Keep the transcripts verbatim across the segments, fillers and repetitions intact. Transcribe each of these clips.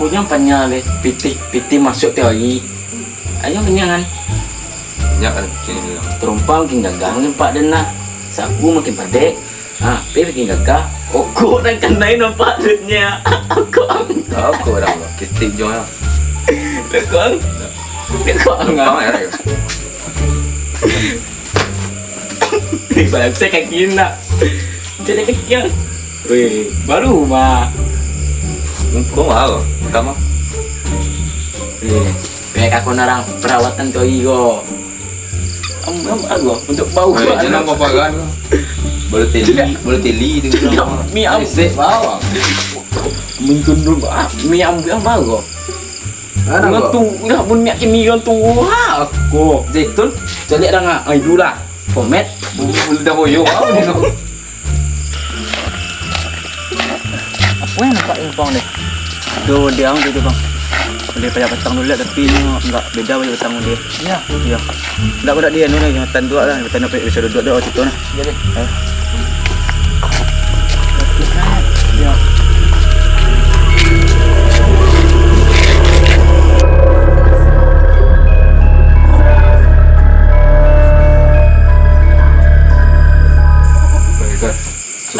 Apo nan panyang deh? Pitih, pitih masuak tiok ari. Ayo panyang kan? Nyak kan kini. Tarompa makin gagah makin pak den lah. Saku makin padek. Ha, pi makin gagah. Okok nan kanai nampak duitnyo. Okok ang. Okok urang tu. Kitik jo lah. Okok ang. Okok ang. Okok ang, ya. Ih, bangsek kaki nak. Jadi kaki ang. Weh, baru mah. Untung lah, kama. Weh, kayak kakon orang perawatan kau iko. Am, am, aku untuk bau. Eh, jangan kau pagan. Balotelli, Tidak. Balotelli tu. Tidak, mi am. Esek bawang. Mintun dulu, ah, mi am, am bau. Ada Bunga kau? Tu, dah pun miak kini kan tu. Ha, aku. Zaitun, cari dah ngah. Ai, dulu lah. Komet. Bulu dah boyo. Bau ni kau. Apo nan nampak di simpang deh? Tu dia ang tu, bang. Boleh pajak patang dulu lah, tapi inyo agak beda pajak patang dulu. Iya. Iya. Ndak, ndak dia anu lah, yang tanduak lah, yang tanduak bisa duduk dah situ nah. Iya deh. Eh. Iya. Baik, Kak.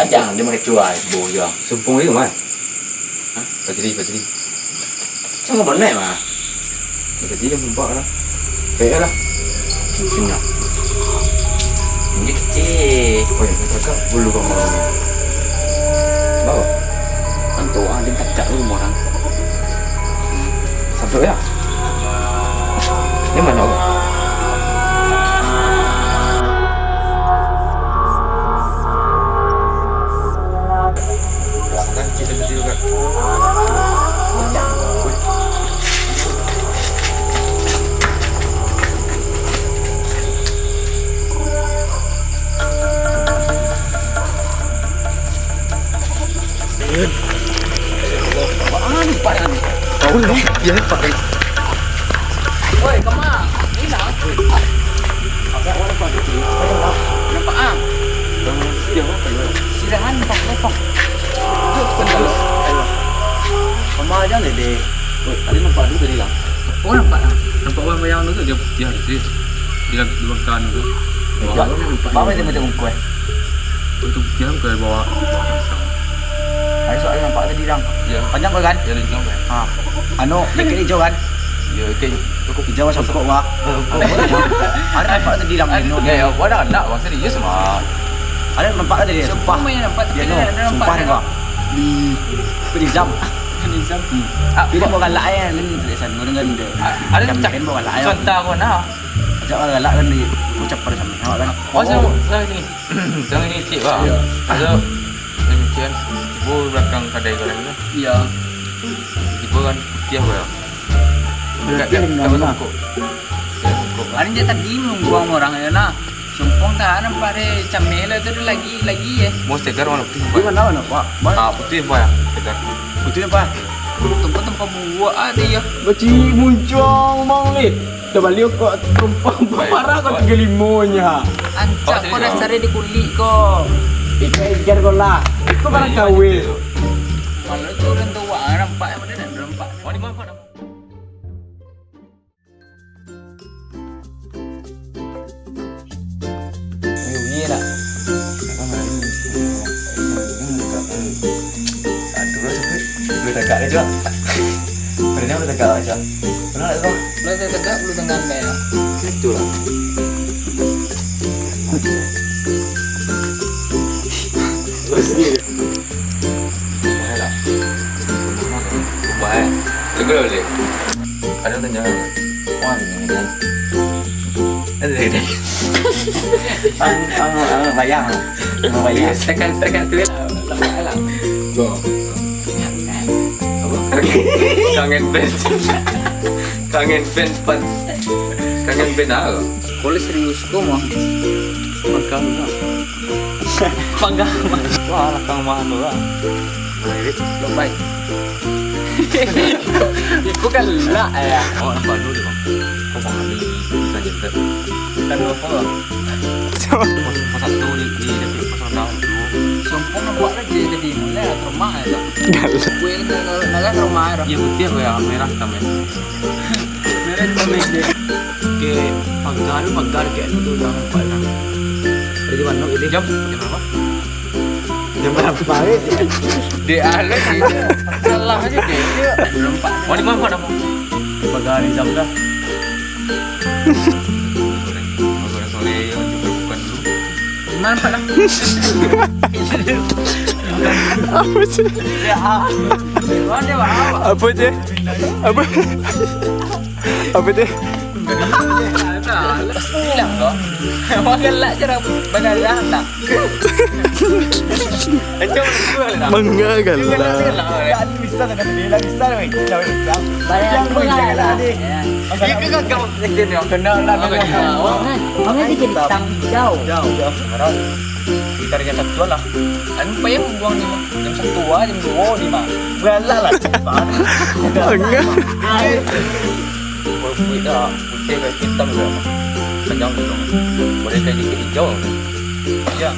Aja, dia makai cuai, boh juo. Sumpung ni mah. Hah? Fajri, Fajri. Sama benar mah. Fajri dia mumpak lah. Kayak lah. Cincin lah. Ini kecil. Oh ya, kakak bulu kau mau. Bawa. Kan tu orang dia kacak rumah orang. Sabuk ya? Yang mana, Bang? Salah, kita berdua, Kak. Apaan, apaan? Woi, Pak. Hilang. Nampak ah? Sirahan nampak, nampak. Kama aja deh, deh. Woi, tadi nampak tu tadi lah. Oh, nampak lah. Nampak orang bayang tu, dia putih tu. Di dalam, di bangkang tu. Bawah. Bawah dia macam ungkuh, eh. Itu putih ke bawah. Ada soal nampak tadi, Dang. Ya. Panjang kau kan? Ya, dia jauh, kan? Ha. Anu, jaket hijau kan? Ya, jaket cukup hijau macam kok, wah. Ada nampak tadi, Dang. Ya, ya, wah, dah, dah, wah, serius, mah. Ada nampak tadi, sumpah. Sumpah, nampak tadi, ada nampak sumpah, dah. Wah. Di Nizam. Nizam. Hmm. Ah, dia buat galak ya, kan? Tulisan kau dengan dia. Ah, ada macam band buat galak ya. Contoh kau nak. Ajak orang galak kan di ucap pada sama, awak kan? Oh, sama, sama ni. Sama ni cik, bah. Ya. Ada, ni cik kan, tiba belakang kadai goreng tu. Iya. Tiba kan putih apa ya? Berarti kat, kat, kat bangkok. Kat bangkok. Paling dia tadi menunggu orang ya nah. Sumpung tak nampak deh, cameh lah tu dia lagi, lagi ya. Mau segar warna putih. Di mana, mana, Pak? Mana? Ah, putih apa ya? Segar. Putih apa? Tempat-tempat buah ada ya. Bacik muncuang, Bang Lid. Dah balik kok tumpang parah kau tiga limo nya. Ancak kau dah cari di kulik kau. Ikan ijar kau lah. Kau barang kawin. Malu tu orang tua nampak yang mana dah nampak. Oh, di mana kau nampak? Bunyi nak. Aduh, lah, sampai. Boleh tagak ke, Cok? Pada ni boleh tagak, Cok? Pernah tak, Cok? Boleh tagak, boleh tengah, ya. Itu lah. Baik lah. Baik. Tunggu dulu. Ada tanya. Wah, ini kan. Ada, ada. Ang, ang, ang, bayang. Ang, bayang. Tekan, tekan tu lah. Lambat lah. Go. Apa? Kangen band. Kangen band pan. Kangen band apa? Kalau serius kau mah. Makan lah. Panggang. Wah, lakang mah tu lah. Lo baik. Iku kan lah ya. Oh, nampak dulu tu, Bang. Kau paham ni, bukan jenter. Bukan apa, Bang? Pos, pos satu di, di, di pos enam dulu. Sumpah nampak aja jadi mulai lah trauma ya. Gue nak, nak, nak trauma ya. Ya, putih apa ya? Merah hitam ya? Oke, pagar, pagar kayak itu tu, jangan lupa, nah. Dari mana, ini? Jam, jam berapa? Jam berapa, Pak? Di anu sih. Salah aja deh. Belum, Pak. Oh, di mana, Pak? Pagar di jam dah. Goreng, goreng sore, ya, bukan dulu. Gimana, Pak, lah? Apa sih? Ya, ah. Gimana, Pak? Apa sih? Apa? Apa sih? Bilang kau. Emang galak cara bagalah tak? Macam tu lah. Mangga galak. Bisa tak kata dia lah, bisa lah, weh. Bisa, weh. Bayang galak lah. Dia ke gagal. Kena lah, kena. Mangan, mangan dia jadi hitam hijau. Hijau. Sekarang kita ada nyata tua lah. Anu payah buang ni mah. Jam satu ah, jam dua ni mah. Galak lah. Enggak. Kulit dah putih ke hitam ke mah. Panjang tu. Boleh kayak dikit hijau. Ya.